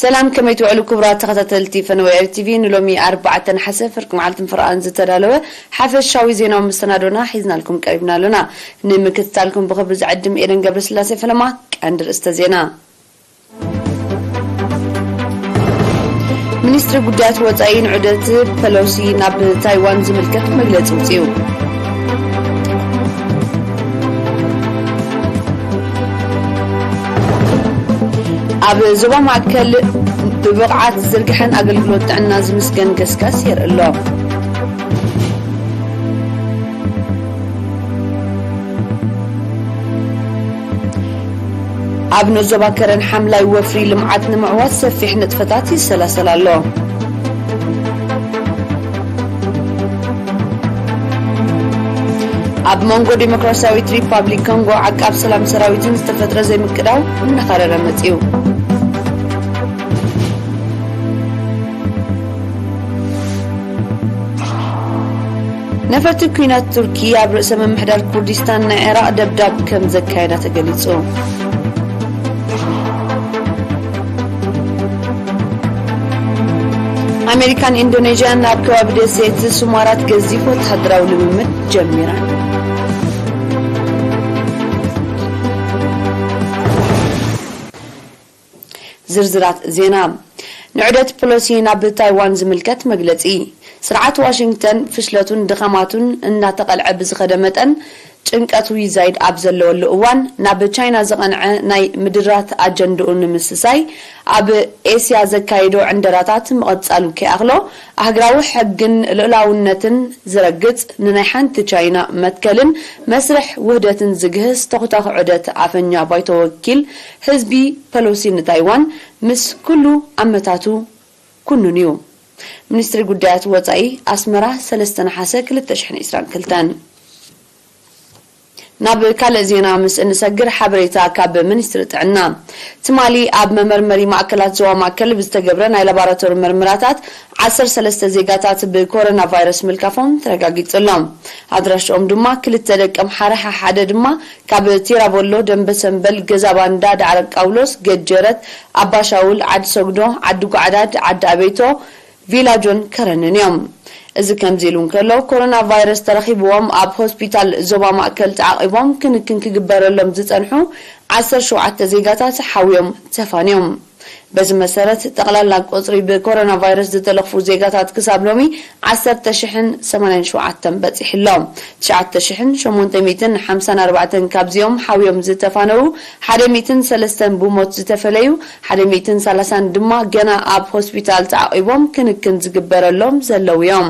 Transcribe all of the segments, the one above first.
ሰላም፣ ከመይ ትውዕሉ ክቡራት ተኸታተልቲ ፈነወ ኤሪ ቲቪ? ንሎሚ ኣርባዕተ ነሓሰ ፍርቂ መዓልትን ፍርቓን ዝተዳለወ ሓፈሻዊ ዜናዊ መሰናዶና ሒዝናልኩም ቀሪብና ኣሎና። ንምክትታልኩም ብኽብሪ ዝዕድም ኤደን ገብረስላሴ ፈለማ። ቀንዲ ርእስተ ዜና። ሚኒስትሪ ጉዳያት ወጻኢ ንዑደት ፐሎሲ ናብ ታይዋን ዝምልከት መግለጺ ኣውጺኡ። ኣብ ዞባ ማእከል ብብቕዓት ዝዝርግሐን ኣገልግሎት ጥዕና ዝምስገን ገስጋስ የርኢ ኣሎ። ኣብ ኖዞባ ከረን ሓምላይ ወፍሪ ልምዓት ንምዕዋት ሰፊሕ ንጥፈታት ይሰላሰል ኣሎ። ኣብ መንጎ ዲሞክራሲያዊት ሪፓብሊክ ኮንጎ ዓቃብ ሰላም ሰራዊትን ዝተፈጥረ ዘይምቅዳው እናኸረረ መጺኡ። ነፈርቲ ኲናት ቱርኪ ኣብ ርእሰ ምምሕዳር ኩርዲስታን ናይ ዒራቕ ደብዳብ ከም ዘካየዳ ተገሊጹ። ኣሜሪካን ኢንዶኔዥያን ኣብ ከባቢ ደሴት ሱማራት ገዚፍ ወተሃደራዊ ልምምድ ጀሚረን። ዝርዝራት ዜና። ንዑደት ፐሎሲ ናብ ታይዋን ዝምልከት መግለጺ። ስርዓት ዋሽንግተን ፍሽለቱን ድኻማቱን እናተቐልዐ ብዝኸደ መጠን፣ ጭንቀቱ ይዛይድ ኣብ ዘለወሉ እዋን፣ ናብ ቻይና ዝቐንዐ ናይ ምድራት ኣጀንድኡ ንምስሳይ ኣብ ኤስያ ዘካይዶ ዕንደራታት ምቕጻሉ ከይኣኽሎ፣ ኣህግራዊ ሕግን ልኡላውነትን ዝረግጽ፣ ንናይ ሓንቲ ቻይና መትከልን መስርሕ ውህደትን ዝግህስ ተኹታኺ ዑደት ኣፈኛ ባይቶ ወኪል ህዝቢ ፐሎሲ ንታይዋን ምስ ኩሉ ኣመታቱ ኩኑን እዩ። ሚኒስትሪ ጉዳያት ወጻኢ ኣስመራ፣ ሰለስተ ነሓሰ ክልተ ሽሕን ዕስራን ክልተን። ናብ ካልእ ዜና ምስ እንሰግር፣ ሓበሬታ ካብ ሚኒስትሪ ጥዕና። ትማሊ ኣብ መመርመሪ ማእከላት ዞባ ማእከል ብዝተገብረ ናይ ላቦራቶሪ መርመራታት፣ ዓሰርተ ሰለስተ ዜጋታት ብኮሮና ቫይረስ ምልካፎም ተረጋጊጹ ኣሎ። ኣድራሽኦም ድማ ክልተ ደቂ ኣምሓራ፣ ሓደ ድማ ካብ ቲራቦሎ፣ ደንበ ሰምበል፣ ገዛ ባንዳ፣ ዳዕሮ ቃውሎስ፣ ገጀረት፣ ኣባሻውል፣ ዓዲ ሰጉዶ፣ ዓዲ ጓዕዳድ፣ ዓዲ ኣቤቶ፣ ቪላጆን ከረንን እዮም። እዚ ከምዚ ኢሉ እንከሎ፣ ኮሮና ቫይረስ ተረኺብዎም ኣብ ሆስፒታል ዞባ ማእከል ተዓቒቦም ክንክን ክግበረሎም ዝጸንሑ ዓሰርተ ሸውዓተ ዜጋታት ሓውዮም ተፋንዮም። በዚ መሰረት፣ ጠቕላላ ቁጽሪ ብኮሮና ቫይረስ ዝተለኽፉ ዜጋታት ክሳብ ሎሚ ዓሰርተ ሽሕን ሰማንያን ሸውዓተን በጺሑ ኣሎ። ትሽዓተ ሽሕን ሸሞንተ ሚእትን ሓምሳን ኣርባዕተን ካብዚኦም ሓውዮም ዝተፋነዉ፣ ሓደ ሚእትን ሰለስተን ብሞት ዝተፈለዩ፣ ሓደ ሚእትን ሰላሳን ድማ ገና ኣብ ሆስፒታል ተዓቒቦም ክንክን ዝግበረሎም ዘለዉ እዮም።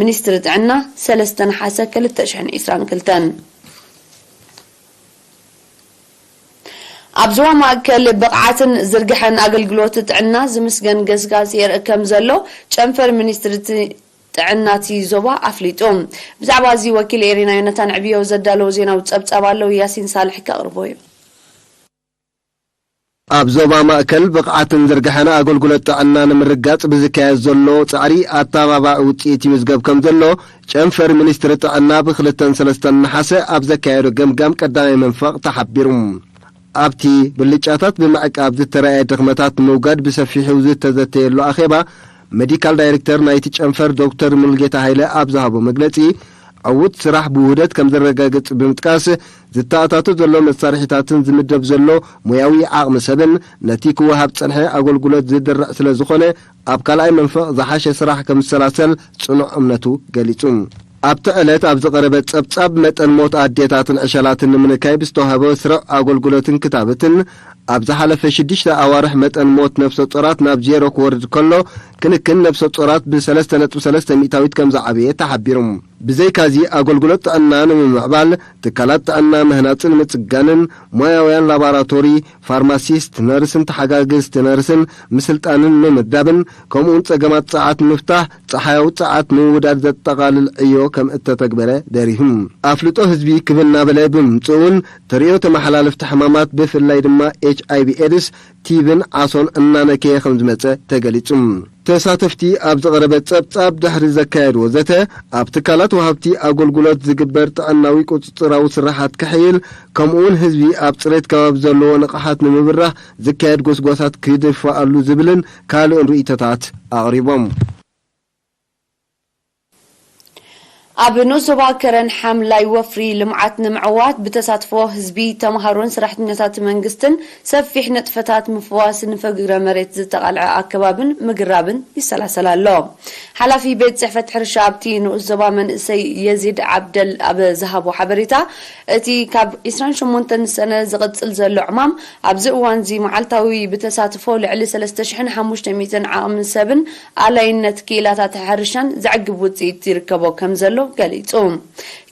ሚኒስትሪ ጥዕና፣ ሰለስተ ነሓሰ ክልተ ሽሕን ዕስራን ክልተን። ኣብ ዞባ ማእከል ብቕዓትን ዝርግሐን ኣገልግሎት ጥዕና ዝምስገን ገስጋስ የርኢ ከም ዘሎ ጨንፈር ሚኒስትሪ ት-፣ ጥዕና እቲ ዞባ ኣፍሊጡ። ብዛዕባ እዚ ወኪል ኤሪና ዮናታን ዕብዮ ዘዳለዎ ዜናዊ ጸብጻብ ኣሎ፣ ያሲን ሳልሕ ከቕርቦ እዩ። ኣብ ዞባ ማእከል ብቕዓትን ዝርግሐን ኣገልግሎት ጥዕና ንምርጋጽ ብዝካየድ ዘሎ ጻዕሪ ኣተባባዒ ውጽኢት ይምዝገብ ከም ዘሎ ጨንፈር ሚኒስትሪ ጥዕና ብክልተን ሰለስተን ነሓሰ ኣብ ዘካየዶ ገምጋም ቀዳማይ መንፈቕ ተሓቢሩ። ኣብቲ ብልጫታት ብምዕቃብ ዝተራእየ ድኽመታት ንምውጋድ ብሰፊሑ ዝተዘተየሉ ኣኼባ፣ ሜዲካል ዳይሬክተር ናይቲ ጨንፈር ዶክተር ሙሉጌታ ሃይለ ኣብ ዝሃቦ መግለጺ፣ ዕዉት ስራሕ ብውህደት ከም ዘረጋግጽ ብምጥቃስ፣ ዝተኣታቶ ዘሎ መሳርሒታትን ዝምደብ ዘሎ ሞያዊ ዓቕሚ ሰብን ነቲ ክወሃብ ዝጸንሐ ኣገልግሎት ዝድርዕ ስለ ዝኾነ፣ ኣብ ካልኣይ መንፈቕ ዝሓሸ ስራሕ ከም ዝሰላሰል ጽኑዕ እምነቱ ገሊጹ። ኣብቲ ዕለት ኣብ ዝቐረበ ጸብጻብ፣ መጠን ሞት ኣዴታትን ዕሸላትን ንምንካይ ብዝተዋህበ ስሩዕ ኣገልግሎትን ክታበትን፣ ኣብ ዝሓለፈ ሽዱሽተ ኣዋርሕ መጠን ሞት ነፍሰ ጾራት ናብ ዜሮ ክወርድ ከሎ፣ ክንክን ነፍሰ ጾራት ብሰለስተ ነጥቢ ሰለስተ ሚእታዊት ከም ዝዓበየ ተሓቢሩ። ብዘይካዚ፣ ኣገልግሎት ጥዕና ንምምዕባል፣ ትካላት ጥዕና ምህናጽን ምጽጋንን፣ ሞያውያን ላባራቶሪ፣ ፋርማሲስት፣ ነርስን ተሓጋገዝቲ ነርስን ምስልጣንን ምምዳብን፣ ከምኡውን ጸገማት ጸዓት ምፍታሕ፣ ጸሓያዊ ጸዓት ምውዳድ ዘጠቓልል ዕዮ ከም እተተግበረ ደሪሁ። ኣፍልጦ ህዝቢ ክብ እናበለ ብምምጽኡን ተርእዮ ተመሓላለፍቲ ሕማማት ብፍላይ ድማ ኤች ኣይ ቪ ኤድስ፣ ቲብን ዓሶን እናነከየ ከም ዝመጸ ተገሊጹ። ተሳተፍቲ ኣብ ዝቐረበ ጸብጻብ ድሕሪ ዘካየድዎ ዘተ፣ ኣብ ትካላት ወሃብቲ ኣገልግሎት ዝግበር ጥዕናዊ ቁጽጽራዊ ስራሓት ክሕይል፣ ከምኡውን ህዝቢ ኣብ ጽሬት ከባቢ ዘለዎ ንቕሓት ንምብራህ ዝካየድ ጎስጓሳት ክድፋኣሉ ዝብልን ካልእን ርእይቶታት ኣቕሪቦም። ኣብ ንኡስ ዞባ ከረን ሓምላይ ወፍሪ ልምዓት ንምዕዋት ብተሳትፎ ህዝቢ፣ ተምሃሮን ሰራሕተኛታት መንግስትን ሰፊሕ ንጥፈታት ምፍዋስ ንፍግረ መሬት ዝተቓልዐ ኣከባብን ምግራብን ይሰላሰል ኣሎ። ሓላፊ ቤት ጽሕፈት ሕርሻ ኣብቲ ንኡስ ዞባ መንእሰይ የዚድ ዓብደል ኣብ ዝሃቦ ሓበሬታ፣ እቲ ካብ ዕስራን ሸሞንተን ሰነ ዝቕጽል ዘሎ ዕማም ኣብዚ እዋንዚ መዓልታዊ ብተሳትፎ ልዕሊ ሰለስተ ሽሕን ሓሙሽተ ሚእትን ዓቕሚ ሰብን ኣላይነት ክኢላታት ሕርሻን ዘዕግብ ውጽኢት ይርከቦ ከም ዘሎ ገሊጹ።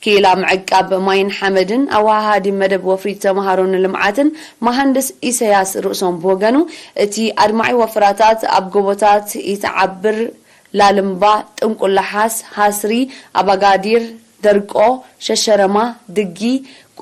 ክኢላ ምዕቃብ ማይን ሓመድን ኣወሃሃዲ መደብ ወፍሪ ተምሃሮ ንልምዓትን መሃንድስ ኢሰያስ ርእሶም ብወገኑ፣ እቲ ኣድማዒ ወፈራታት ኣብ ጎቦታት ኢተዓብር፣ ላልምባ፣ ጥንቁላሓስ፣ ሃስሪ፣ ኣባጋዲር፣ ደርቆ፣ ሸሸረማ፣ ድጊ፣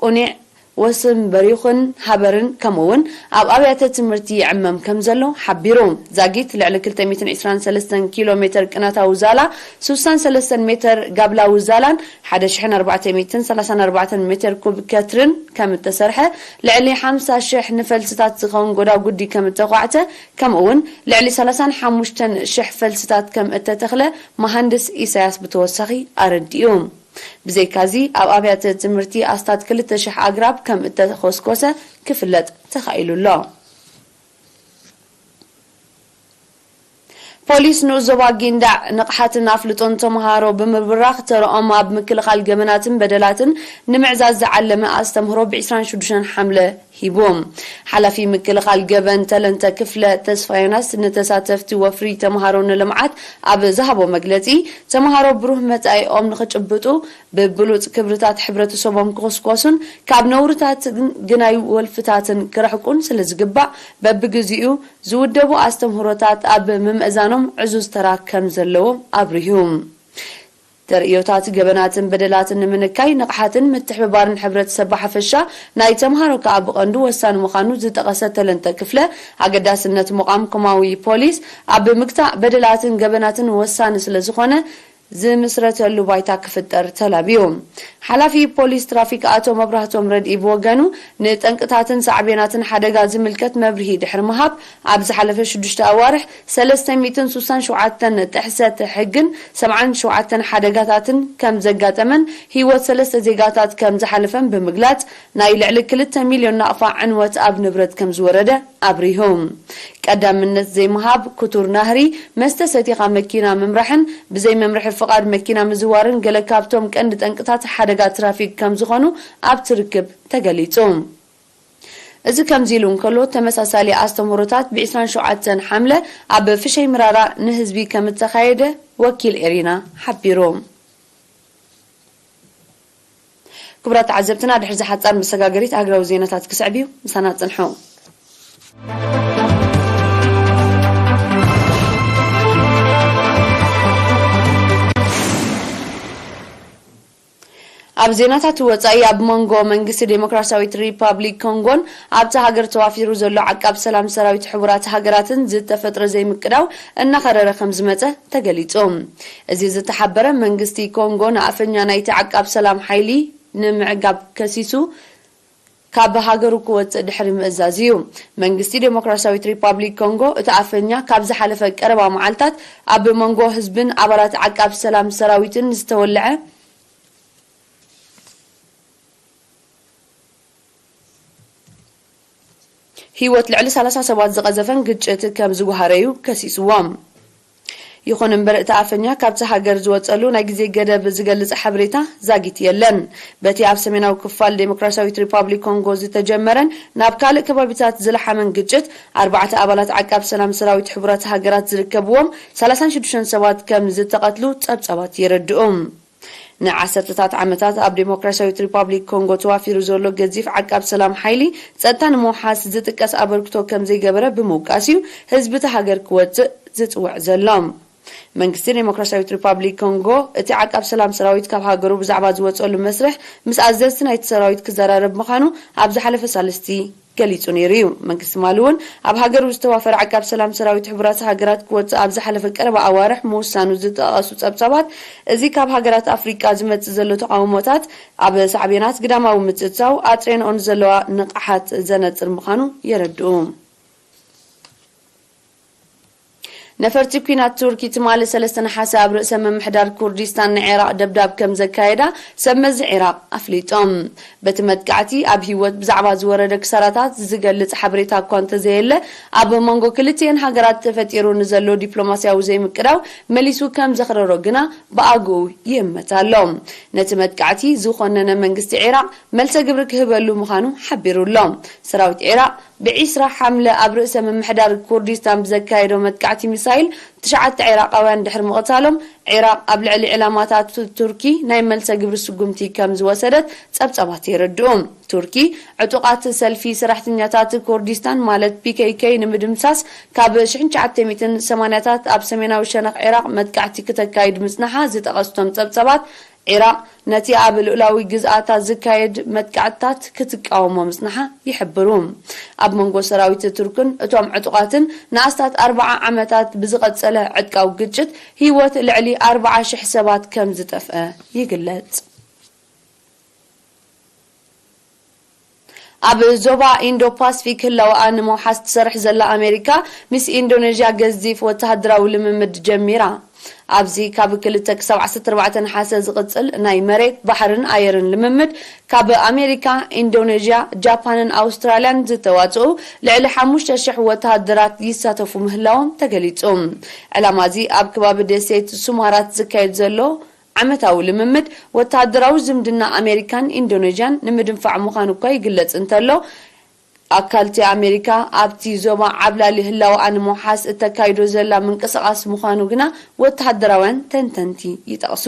ቁኒዕ፣ ወስን በሪኹን ሃበርን ከምኡ እውን ኣብ ኣብያተ ትምህርቲ ይዕመም ከም ዘሎ ሓቢሩ። ዛጊት ልዕሊ ክልተ ሚእትን ዕስራን ሰለስተን ኪሎ ሜተር ቅናታዊ ዛላ፣ ስሳን ሰለስተን ሜተር ጋብላዊ ዛላን ሓደ ሽሕን ኣርባዕተ ሚእትን ሰላሳን ኣርባዕተን ሜተር ኩብ ከትርን ከም እተሰርሐ፣ ልዕሊ ሓምሳ ሽሕ ንፈልስታት ዝኸውን ጎዳጉዲ ከም እተኳዕተ፣ ከምኡ እውን ልዕሊ ሰላሳን ሓሙሽተን ሽሕ ፈልስታት ከም እተተኽለ መሃንድስ ኢሳያስ ብተወሳኺ ኣረዲኡ። ብዘይካዚ ኣብ ኣብያተ ትምህርቲ ኣስታት ክልተ ሽሕ ኣግራብ ከም እተኾስኮሰ ክፍለጥ ተኻኢሉ ኣሎ። ፖሊስ ንኡስ ዞባ ጊንዳዕ ንቕሓትን ኣፍልጦን ተምሃሮ ብምብራኽ ተረኦም ኣብ ምክልኻል ገበናትን በደላትን ንምዕዛዝ ዝዓለመ ኣስተምህሮ ብ ዕስራን ሽዱሽተን ሓምለ ሂቡ። ሓላፊ ምክልኻል ገበን ተለንተ ክፍለ ተስፋ ዮናስ ንተሳተፍቲ ወፍሪ ተምሃሮ ንልምዓት ኣብ ዝሃቦ መግለጺ፣ ተምሃሮ ብሩህ መጻኢኦም ንኽጭብጡ ብብሉጽ ክብርታት ሕብረተሰቦም ክኹስኮሱን ካብ ነውርታትን ግናይ ወልፍታትን ክረሕቁን ስለ ዝግባእ፣ በብግዚኡ ዝውደቡ ኣስተምህሮታት ኣብ ምምእዛኖም ዕዙዝ ተራ ከም ዘለዎም ኣብሪሁ። ተርእዮታት ገበናትን በደላትን ንምንካይ ንቕሓትን ምትሕብባርን ሕብረተሰብ ብሓፈሻ፣ ናይ ተምሃሮ ከኣ ብቐንዱ ወሳኒ ምዃኑ ዝጠቐሰ ተለንተ ክፍለ፣ ኣገዳስነት ምቋም ኮማዊ ፖሊስ ኣብ ምግታእ በደላትን ገበናትን ወሳኒ ስለ ዝኾነ፣ ዝምስረተሉ ባይታ ክፍጠር ተላብዩ። ሓላፊ ፖሊስ ትራፊክ ኣቶ መብራህቶም ረድኢ ብወገኑ፣ ንጠንቅታትን ሳዕቤናትን ሓደጋ ዝምልከት መብርሂ ድሕሪ ምሃብ፣ ኣብ ዝሓለፈ ሽዱሽተ ኣዋርሕ ሰለስተ ሚእትን ስሳን ሸውዓተን ጥሕሰት ሕግን ሰብዓን ሸውዓተን ሓደጋታትን ከም ዘጋጠመን ህይወት ሰለስተ ዜጋታት ከም ዝሓለፈን ብምግላጽ፣ ናይ ልዕሊ ክልተ ሚልዮን ናቕፋ ዕንወት ኣብ ንብረት ከም ዝወረደ ኣብሪሁ። ቀዳምነት ዘይምሃብ፣ ክቱር ናህሪ፣ መስተ ሰቲኻ መኪና ምምራሕን ብዘይ መምርሒ ፍቓድ መኪና ምዝዋርን ገለ ካብቶም ቀንዲ ጠንቅታት ሓደጋ ትራፊክ ከም ዝኾኑ ኣብቲ ርክብ ተገሊጹ። እዚ ከምዚ ኢሉ እንከሎ፣ ተመሳሳሊ ኣስተምህሮታት ብ ዕስራን ሸውዓተን ሓምለ ኣብ ፍሸይ ምራራ ንህዝቢ ከም እተኻየደ ወኪል ኤሪና ሓቢሩ። ክቡራት ተዓዘብትና፣ ድሕሪ ዝሓጻር መሰጋገሪት ሃገራዊ ዜናታት ክስዕብ እዩ። ምሳና ጽንሑ። ኣብ ዜናታት ወጻኢ፣ ኣብ መንጎ መንግስቲ ዴሞክራሲያዊት ሪፓብሊክ ኮንጎን ኣብታ ሃገር ተዋፊሩ ዘሎ ዓቃብ ሰላም ሰራዊት ሕቡራት ሃገራትን ዝተፈጥረ ዘይምቅዳው እናኸረረ ከም ዝመጸ ተገሊጹ። እዚ ዝተሓበረ፣ መንግስቲ ኮንጎ ንኣፈኛ ናይቲ ዓቃብ ሰላም ሓይሊ ንምዕጋብ ከሲሱ ካብ ሃገሩ ክወጽእ ድሕሪ ምእዛዝ እዩ። መንግስቲ ዴሞክራሲያዊት ሪፓብሊክ ኮንጎ፣ እቲ ኣፈኛ ካብ ዝሓለፈ ቀረባ መዓልታት ኣብ መንጎ ህዝብን ኣባላት ዓቃብ ሰላም ሰራዊትን ዝተወልዐ ህይወት ልዕሊ ሰላሳ ሰባት ዝቐዘፈን ግጭት ከም ዝጓሃረዩ ከሲስዎም። ይኹን እምበር፣ እቲ ኣፈኛ ካብቲ ሃገር ዝወጸሉ ናይ ግዜ ገደብ ዝገልጽ ሓበሬታ ዛጊት የለን። በቲ ኣብ ሰሜናዊ ክፋል ዴሞክራሲያዊት ሪፓብሊክ ኮንጎ ዝተጀመረን ናብ ካልእ ከባቢታት ዝለሓመን ግጭት፣ ኣርባዕተ ኣባላት ዓቃብ ሰላም ሰራዊት ሕቡራት ሃገራት ዝርከብዎም ሰላሳን ሽዱሽተን ሰባት ከም ዝተቐትሉ ጸብጻባት የረድኡ። ንዓሰርተታት ዓመታት ኣብ ዴሞክራሲያዊት ሪፓብሊክ ኮንጎ ተዋፊሩ ዘሎ ገዚፍ ዓቃብ ሰላም ሓይሊ ጸጥታ ንምውሓስ ዝጥቀስ ኣበርክቶ ከም ዘይገበረ ብምውቃስ እዩ ህዝቢ እታ ሃገር ክወጽእ ዝጽውዕ ዘሎ። መንግስቲ ዴሞክራሲያዊት ሪፓብሊክ ኮንጎ እቲ ዓቃብ ሰላም ሰራዊት ካብ ሃገሩ ብዛዕባ ዝወፀሉ መስርሕ ምስ ኣዘዝቲ ናይቲ ሰራዊት ክዘራረብ ምዃኑ ኣብ ዝሓለፈ ሳልስቲ ገሊጹ ነይሩ እዩ። መንግስቲ ማሊ እውን ኣብ ሃገሩ ዝተዋፈረ ዓቃብ ሰላም ሰራዊት ሕቡራት ሃገራት ክወፅእ ኣብ ዝሓለፈ ቀረባ ኣዋርሕ ምውሳኑ ዝጠቐሱ ጸብጻባት፣ እዚ ካብ ሃገራት ኣፍሪቃ ዝመጽእ ዘሎ ተቓውሞታት ኣብ ሳዕቤናት ግዳማዊ ምጽጽታው ኣጥሬንኦ ንዘለዋ ንቕሓት ዘነጽር ምዃኑ የረድኡ። ነፈርቲ ኲናት ቱርኪ ትማሊ ሰለስተ ነሓሰ ኣብ ርእሰ ምምሕዳር ኩርዲስታን ንዒራቕ ደብዳብ ከም ዘካየዳ ሰብ መዚ ዒራቕ ኣፍሊጦም። በቲ መጥቃዕቲ ኣብ ህይወት ብዛዕባ ዝወረደ ክሳራታት ዝገልጽ ሓበሬታ እኳ እንተዘየለ፣ ኣብ መንጎ ክልቲኤን ሃገራት ተፈጢሩ ንዘሎ ዲፕሎማስያዊ ዘይምቅዳው መሊሱ ከም ዘኽረሮ ግና ብኣግኡ ይእመት ኣሎ። ነቲ መጥቃዕቲ ዝኾነነ መንግስቲ ዒራቕ መልሰ ግብሪ ክህበሉ ምዃኑ ሓቢሩ ኣሎ። ሰራዊት ዒራቕ ብዒስራ ሓምለ ኣብ ርእሰ ምምሕዳር ኩርዲስታን ብዘካየዶ መጥቃዕቲ ሚሳይል ትሽዓተ ዒራቓውያን ድሕሪ ምቕታሎም፣ ዒራቕ ኣብ ልዕሊ ዕላማታት ቱርኪ ናይ መልሰ ግብሪ ስጉምቲ ከም ዝወሰደት ጸብጻባት የረድኡ። ቱርኪ ዕጡቓት ሰልፊ ሰራሕተኛታት ኩርዲስታን ማለት ፒ ኬ ኬ ንምድምሳስ ካብ ሽሕን ትሽዓተ ሚእትን ሰማንያታት ኣብ ሰሜናዊ ሸነኽ ዒራቕ መጥቃዕቲ ክተካይድ ምጽናሓ ዝጠቐስቶም ጸብጻባት፣ ዒራቕ ነቲ ኣብ ልኡላዊ ግዝኣታ ዝካየድ መጥቃዕትታት ክትቃወሞ ምጽንሓ ይሕብሩ። ኣብ መንጎ ሰራዊት ቱርክን እቶም ዕጡቓትን ንኣስታት ኣርብዓ ዓመታት ብዝቐጸለ ዕጥቃዊ ግጭት ህይወት ልዕሊ ኣርብዓ ሽሕ ሰባት ከም ዝጠፍአ ይግለጽ። ኣብ ዞባ ኢንዶ ፓስፊክ ህላወኣ ንምውሓስ ትሰርሕ ዘላ ኣሜሪካ፣ ምስ ኢንዶኔዥያ ገዚፍ ወተሃደራዊ ልምምድ ጀሚራ። ኣብዚ ካብ ክልተ ክሳብ ዓሰርተ ኣርባዕተ ነሓሰ ዝቕጽል ናይ መሬት፣ ባሕርን ኣየርን ልምምድ፣ ካብ ኣሜሪካ፣ ኢንዶኔዥያ፣ ጃፓንን ኣውስትራልያን ዝተዋጽኡ ልዕሊ ሓሙሽተ ሽሕ ወተሃደራት ይሳተፉ ምህላዎም ተገሊጹ። ዕላማ እዚ ኣብ ከባቢ ደሴት ሱማራት ዝካየድ ዘሎ ዓመታዊ ልምምድ ወተሃደራዊ ዝምድና ኣሜሪካን ኢንዶኔዥያን ንምድንፋዕ ምዃኑ እኳ ይግለጽ እንተሎ፣ ኣካልቲ ኣሜሪካ ኣብቲ ዞባ ዓብላሊ ህላወኣ ንምውሓስ እተካይዶ ዘላ ምንቅስቓስ ምዃኑ ግና ወተሃደራውያን ተንተንቲ ይጠቕሱ።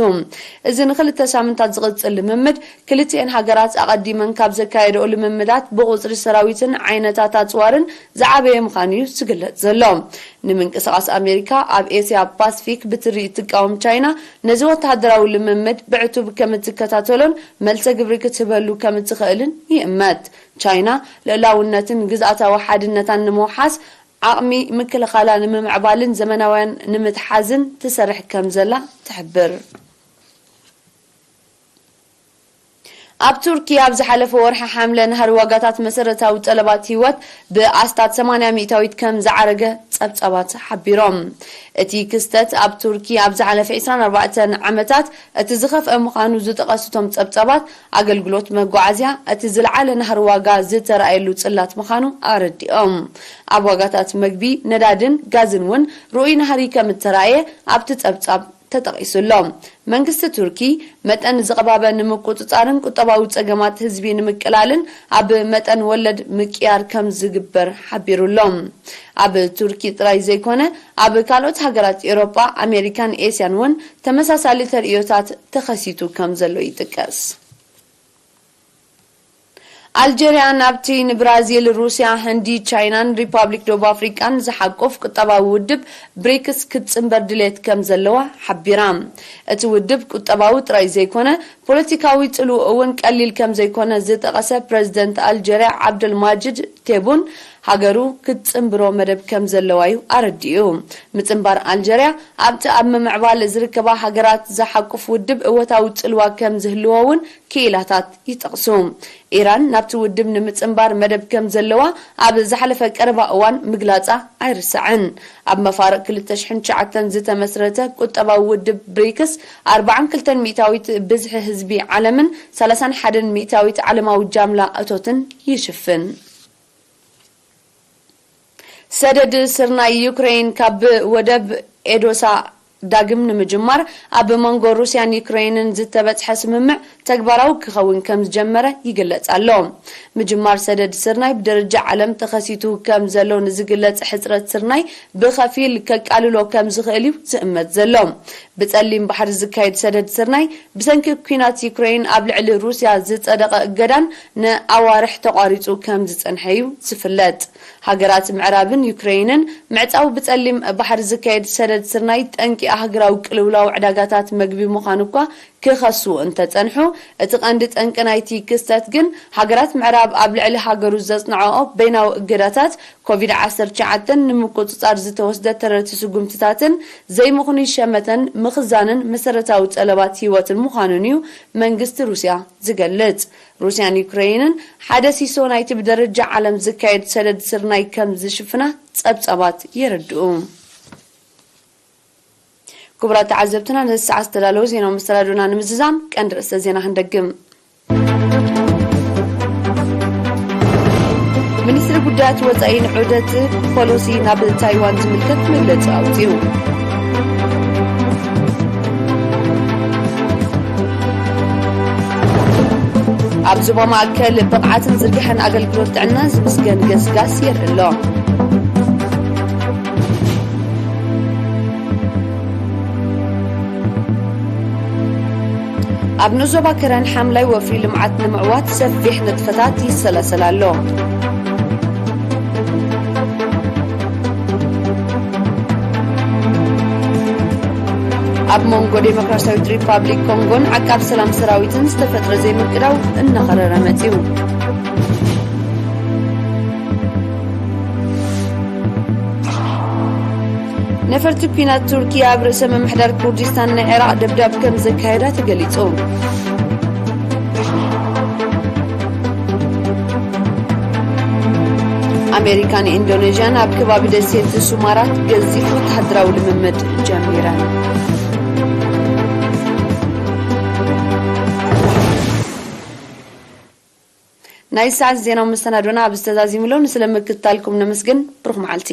እዚ ንኽልተ ሳምንታት ዝቕጽል ልምምድ፣ ክልቲኤን ሃገራት ኣቐዲመን ካብ ዘካየደኦ ልምምዳት ብቑጽሪ ሰራዊትን ዓይነታት ኣጽዋርን ዝዓበየ ምዃኑ እዩ ዝግለጽ ዘሎ። ንምንቅስቓስ ኣሜሪካ ኣብ ኤስያ ፓስፊክ ብትሪ እትቃወም ቻይና፣ ነዚ ወተሃደራዊ ልምምድ ብዕቱብ ከም እትከታተሎን መልሰ ግብሪ ክትህበሉ ከም እትኽእልን ይእመት። ቻይና ልእላውነትን ግዝኣታዊ ሓድነታን ንምውሓስ፣ ዓቕሚ ምክልኻላ ንምምዕባልን ዘመናውያን ንምትሓዝን ትሰርሕ ከም ዘላ ትሕብር። ኣብ ቱርኪ ኣብ ዝሓለፈ ወርሒ ሓምለ ናህሪ ዋጋታት መሰረታዊ ጠለባት ህይወት ብኣስታት ሰማንያ ሚእታዊት ከም ዝዓረገ ጸብጻባት ሓቢሮም። እቲ ክስተት ኣብ ቱርኪ ኣብ ዝሓለፈ ዕስራን ኣርባዕተን ዓመታት እቲ ዝኸፍአ ምዃኑ ዝጠቐሱ እቶም ጸብጻባት፣ ኣገልግሎት መጓዓዝያ እቲ ዝለዓለ ናህሪ ዋጋ ዝተራእየሉ ጽላት ምዃኑ ኣረዲኦም። ኣብ ዋጋታት መግቢ፣ ነዳድን ጋዝን እውን ርኡይ ናህሪ ከም እተራእየ ኣብቲ ጸብጻብ ተጠቒሱ ኣሎ። መንግስቲ ቱርኪ መጠን ዝቕባበ ንምቁጽጻርን ቁጠባዊ ጸገማት ህዝቢ ንምቅላልን ኣብ መጠን ወለድ ምቅያር ከም ዝግበር ሓቢሩ ኣሎ። ኣብ ቱርኪ ጥራይ ዘይኮነ፣ ኣብ ካልኦት ሃገራት ኤውሮጳ፣ ኣሜሪካን ኤስያን እውን ተመሳሳሊ ተርእዮታት ተኸሲቱ ከም ዘሎ ይጥቀስ። ኣልጀርያ ናብቲ ንብራዚል፣ ሩስያ፣ ህንዲ፣ ቻይናን ሪፓብሊክ ደቡብ ኣፍሪቃን ዝሓቁፍ ቁጠባዊ ውድብ ብሪክስ ክትጽንበር ድሌት ከም ዘለዋ ሓቢራ። እቲ ውድብ ቁጠባዊ ጥራይ ዘይኮነ፣ ፖለቲካዊ ጽልውኡ እውን ቀሊል ከም ዘይኮነ ዝጠቐሰ ፕረዚደንት ኣልጀርያ ዓብደልማጅድ ቴቡን፣ ሃገሩ ክትጽንብሮ መደብ ከም ዘለዋ እዩ ኣረዲኡ። ምጽንባር ኣልጀርያ ኣብቲ ኣብ ምምዕባል ዝርከባ ሃገራት ዝሓቁፍ ውድብ እወታዊ ጽልዋ ከም ዝህልዎ እውን ክኢላታት ይጠቕሱ። ኢራን ናብቲ ውድብ ንምጽንባር መደብ ከም ዘለዋ ኣብ ዝሓለፈ ቀረባ እዋን ምግላጻ ኣይርሳዕን። ኣብ መፋርቕ ክልተ ሽሕን ትሽዓተን ዝተመስረተ ቁጠባዊ ውድብ ብሪክስ ኣርባዓን ክልተን ሚእታዊት ብዝሒ ህዝቢ ዓለምን ሰላሳን ሓደን ሚእታዊት ዓለማዊ ጃምላ እቶትን ይሽፍን። ሰደድ ስርናይ ዩክሬን ካብ ወደብ ኤዶሳ ዳግም ንምጅማር ኣብ መንጎ ሩስያን ዩክሬንን ዝተበጽሐ ስምምዕ ተግባራዊ ክኸውን ከም ዝጀመረ ይግለጽ ኣሎ። ምጅማር ሰደድ ስርናይ ብደረጃ ዓለም ተኸሲቱ ከም ዘሎ ንዝግለጽ ሕጽረት ስርናይ ብኸፊል ከቃልሎ ከም ዝኽእል እዩ ዝእመት ዘሎ። ብጸሊም ባሕሪ ዝካየድ ሰደድ ስርናይ ብሰንኪ ኲናት ዩክሬን ኣብ ልዕሊ ሩስያ ዝጸደቐ እገዳን ንኣዋርሕ ተቋሪጹ ከም ዝጸንሐ እዩ ዝፍለጥ። ሃገራት ምዕራብን ዩክሬንን ምዕጻው ብጸሊም ባሕሪ ዝካየድ ሰደድ ስርናይ ጠንቂ ኣህግራዊ ቅልውላው ዕዳጋታት መግቢ ምዃኑ እኳ ክኸሱ እንተጸንሑ፣ እቲ ቀንዲ ጠንቂ ናይቲ ክስተት ግን ሃገራት ምዕራብ ኣብ ልዕሊ ሃገሩ ዘጽንዐኦ በይናዊ እገዳታት ኮቪድ ዓሰርተ ትሽዓተ ንምቁጽጻር ዝተወስደ ተረርቲ ስጉምትታትን ዘይምኽኑይ ሸመተን ምኽዛንን መሰረታዊ ጠለባት ህይወትን ምዃኑን እዩ መንግስቲ ሩስያ ዝገልጽ። ሩስያን ዩክሬንን ሓደ ሲሶ ናይቲ ብደረጃ ዓለም ዝካየድ ሰደድ ስርናይ ከም ዝሽፍና ጸብጻባት የረድኡ። ክቡራት ተዓዘብትና፣ ነዚ ሰዓት ዝተዳለዉ ዜናዊ መሰናዶና ንምዝዛም ቀንዲ ርእሰ ዜና ክንደግም። ሚኒስትሪ ጉዳያት ወጻኢ ንዑደት ፖሎሲ ናብ ታይዋን ዝምልከት መግለጺ ኣውጺኡ። ኣብ ዞባ ማእከል ብቕዓትን ዝርግሐን ኣገልግሎት ጥዕና ዝምስገን ገስጋስ የርኢ ኣሎ። ኣብ ንኡስ ዞባ ከረን ሓምላይ ወፍሪ ልምዓት ንምዕዋት ሰፊሕ ንጥፈታት ይሰላሰል ኣሎ። ኣብ መንጎ ዴሞክራሲያዊት ሪፓብሊክ ኮንጎን ዓቃብ ሰላም ሰራዊትን ዝተፈጥረ ዘይምቅዳው እናኸረረ መጺኡ። ነፈርቲ ኲናት ቱርኪ ኣብ ርእሰ ምምሕዳር ኩርዲስታን ናይ ዒራቕ ደብዳብ ከም ዘካየዳ ተገሊጹ። ኣሜሪካን ኢንዶኔዥያን ኣብ ከባቢ ደሴት ሱማራት ገዚፍ ወተሃደራዊ ልምምድ ጀሚረን። ናይ ሰዓት ዜናዊ መሰናዶና ኣብዚ ተዛዚሙ ኣሎ። ንስለ ምክትታልኩም ነመስግን። ብሩኽ መዓልቲ።